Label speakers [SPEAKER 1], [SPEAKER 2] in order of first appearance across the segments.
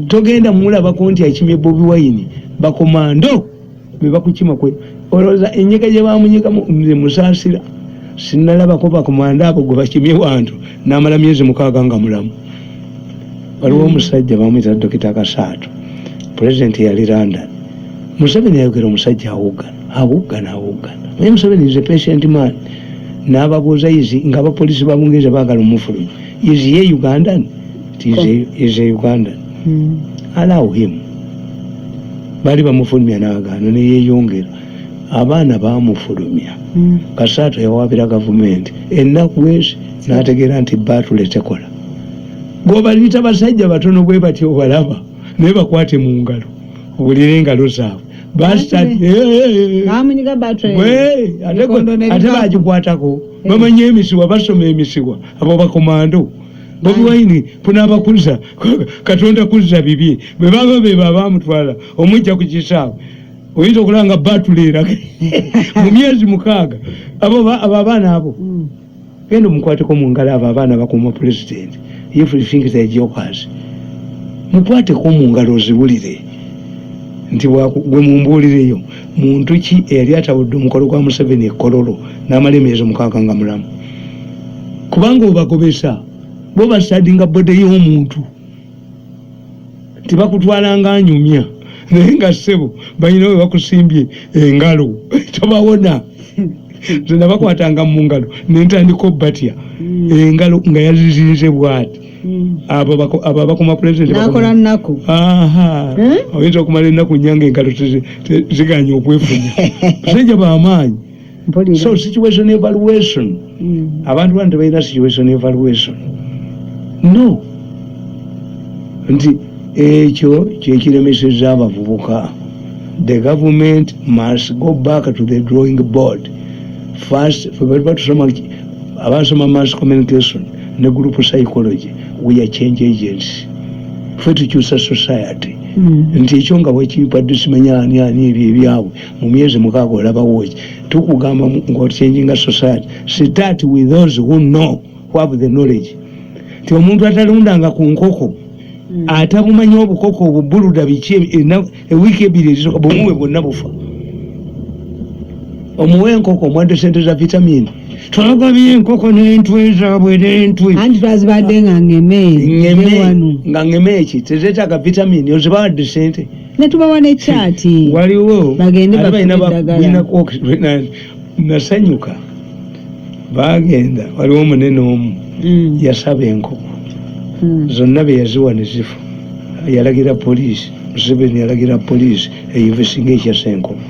[SPEAKER 1] Togenda mulabako nti akimye Bobi Wine. Bakomando bebakukima kwe olowooza enyiga gye bamunyigamu. Nze musaasira, sinalabako bakomando abo gwe bakimye wantu n'amala myezi 6 nga mulamu. Waliwo omusajja bamuyita Dokita Kasaato, pulezidenti yali London. Museveni yayogera, omusajja awuggana, awuggana, awuggana, naye Museveni is a patient man. N'ababuuza izi nga abapoliisi ba Bungereza baagala omufulumya, "Is he Ugandan?" Is a Ugandan. Allow him. Baali bamufulumya n'agaana, neyeyongera. Abaana bamufulumya. Kasaato yawabira gavumenti ennaku ezi n'ategeera nti batule tekola. Gobaliyita basajja batono bwe batyo, obalaba naye bakwate mu ngalo, obulire engalo zaabwe.
[SPEAKER 2] Bamunyiga battery.
[SPEAKER 1] Ate
[SPEAKER 2] Mikondo
[SPEAKER 1] ate bagikwatako, bamanyi emisiwa, basoma emisiwa abo bakomando. Bobi Wine punabakuza Katonda kuzza bibye. Bwe baba beba bamutwala omujja ku kisaawe, oyinza okulaba nga batuleera mu myezi 6. Abo abaana abo, genda omukwateko mu ngalo. Abo abaana bakuuma pulezidenti. If you think they jokers, mukwateko mu ngalo oziwulire nti gwe mumbuulireyo muntu ki eyali atabudde omukolo gwa Museveni ekololo n'amala emyezi 6 nga mulamu? Kubanga obagobesa bo bastudyinga body y'omuntu, tibakutwalanga anyumya, naye nga ssebo balina we bakusimbye engalo, tobawona. Nze nabakwatanga mu ngalo nentandika obatya, engalo nga yazizinze bwati. Abo abakuma pulezidenti.
[SPEAKER 2] Nakola nnaku.
[SPEAKER 1] Aha.
[SPEAKER 2] Eh?
[SPEAKER 1] Oyinza okumala ennaku 4 nga engalo ziganye okwefunya. Basajja bamaanyi.
[SPEAKER 2] Mpulira.
[SPEAKER 1] So situation evaluation, abantu bano tebalina situation evaluation. No nti ekyo kyekiremeseza abavubuka. The government must go back to the drawing board first. Fe bali batusoma, abasoma mass communication ne group psychology, we are change agents. Fe tukyusa society. Nti ekyo nga bwekimpadde, simanya ani ani, ebyo ebyabwe mu myezi 6 olabawoki. Tukugamba ng'ochanginga society, start with those who know, who have the knowledge. Nti omuntu atalundanga ku nkoko, atabumanyi obukoko obubuluda biki, ewiiki 2 ezisooka bumuwe bwonna bufa. Omuwe enkoko, omuwadde sente za vitamini, twagabye enkoko n'entwe zaabwe n'entwe.
[SPEAKER 2] Anti twazibadde nga ngeme.
[SPEAKER 1] Ngeme.
[SPEAKER 2] Wano.
[SPEAKER 1] Nga ngeme eki? Tezeetaaga vitamini, ozibawadde sente.
[SPEAKER 2] Ne tubawa ne kyati.
[SPEAKER 1] Waliwo
[SPEAKER 2] Bagende
[SPEAKER 1] ate balina
[SPEAKER 2] bafune eddagala.
[SPEAKER 1] Nasanyuka bagenda, waliwo omunene omu yasaba enkoko zonna, be yaziwa ne zifa. Yalagira poliisi, Museveni yalagira poliisi eyinvestinga ekyasa enkoko.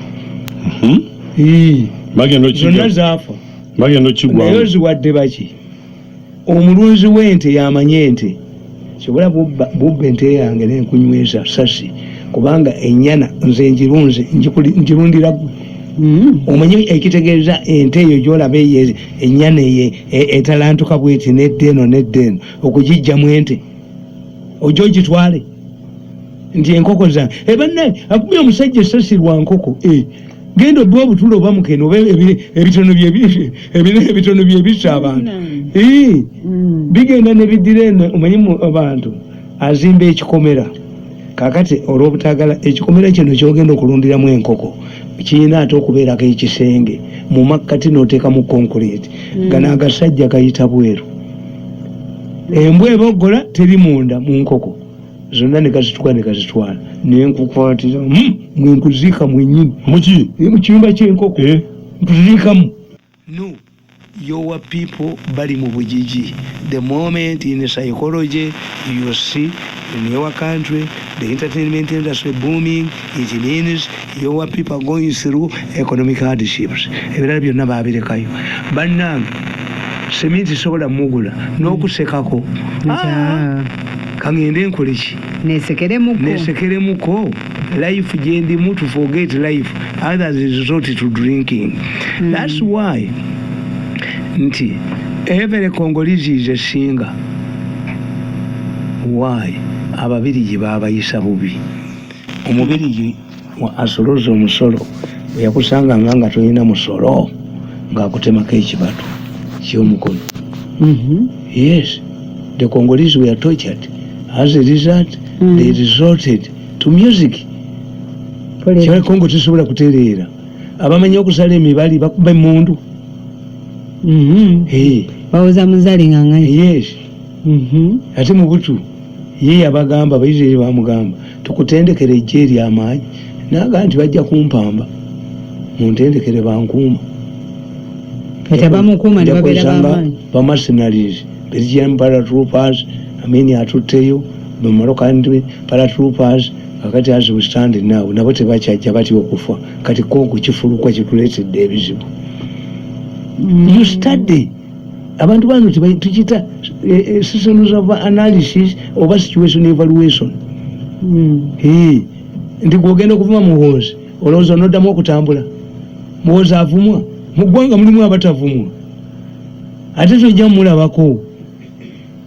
[SPEAKER 1] Ii,
[SPEAKER 3] Bagenda
[SPEAKER 1] zonna
[SPEAKER 3] okigwa.
[SPEAKER 1] zaafa.
[SPEAKER 3] Bagenda
[SPEAKER 1] Naye
[SPEAKER 3] okigwamu.
[SPEAKER 1] oziwadde baki? Omulunzi w'ente yamanye ente kyobola bubba ente yange nenkunyweza sasi, kubanga ennyana nze njirunze, njirundira gwe. Omanyi ekitegeeza ente eyo gyolaba eyo ennyana eyo etalantuka bweti nedda eno nedda eno okugijjamu ente ojja ogitwale nti enkoko zange ebannaye. Akubye omusajja esasi lwa nkoko. Genda obba obutula oba mukene oba ebitono ebitono byebisa abantu. Bigenda ne biddira eno. Omanyi abantu azimba ekikomera kakati olw'obutagala ekikomera kino kyogenda okulundiramu enkoko kirina ate okubeerako ekisenge mu makkati, n'oteekamu concrete. Gano agasajja gayita bweru, embwa eboggola teri munda mu nkoko zonna ne gazituka ne gazitwala. Nenkukwatira mwenkuziika mwennyini.
[SPEAKER 3] Muki?
[SPEAKER 1] Mu kiyumba ky'enkoko.
[SPEAKER 3] Eh?
[SPEAKER 1] Nkuziikamu. No, your people bali mu bugigi. The moment in psychology you see in your country the entertainment industry booming, it means your people are going through economic hardships. Ebirala byonna babirekayo. Bannange, seminti sobola mugula n'okusekako. Ah, kaŋŋende nkole ki?
[SPEAKER 2] Nesekeremuko.
[SPEAKER 1] Nesekeremuko life gyendimu, to forget life. Others resort to drinking. That's why nti every Congolese is a singer. Why? Ababirigi babayisa bubi. Omubirigi asoloza omusolo, bwe yakusanganga nga tolina musolo, ng'akutemako ekibatu ky'omukono. Yes, the Congolese were tortured. As a result, They resorted to music.
[SPEAKER 2] Mpulira.
[SPEAKER 1] Kyali Kongo tesobola kutereera. Abamanyi okusala emibali bakuba emundu. Eh,
[SPEAKER 2] Bawoza muzali nga nganyi.
[SPEAKER 1] Yes. Ate Mubutu ye yabagamba, Abaisiraeri bamugamba, "Tukutendekere ejje eryamaanyi?" Naga nti, "Bajja kumpamba, muntendekere bankuuma."
[SPEAKER 2] Kati abamukuuma ne babeera b'amaanyi.
[SPEAKER 1] Bamercenaries, Belgian paratroopers, Amini atutteyo Moroccan paratroopers. Kakati as we stand now, nabo tebakyajja, batya okufa. Kati Kongo kifulukwa kituleetedde ebizibu. You study abantu bano, tukiyita seasons of analysis oba situation evaluation. Eh, nti gwogenda okuvuma Muhoozi, olowooza onoddamu okutambula? Muhoozi avumwa mu ggwanga, mulimu abatavumwa, ate tojja mulabako.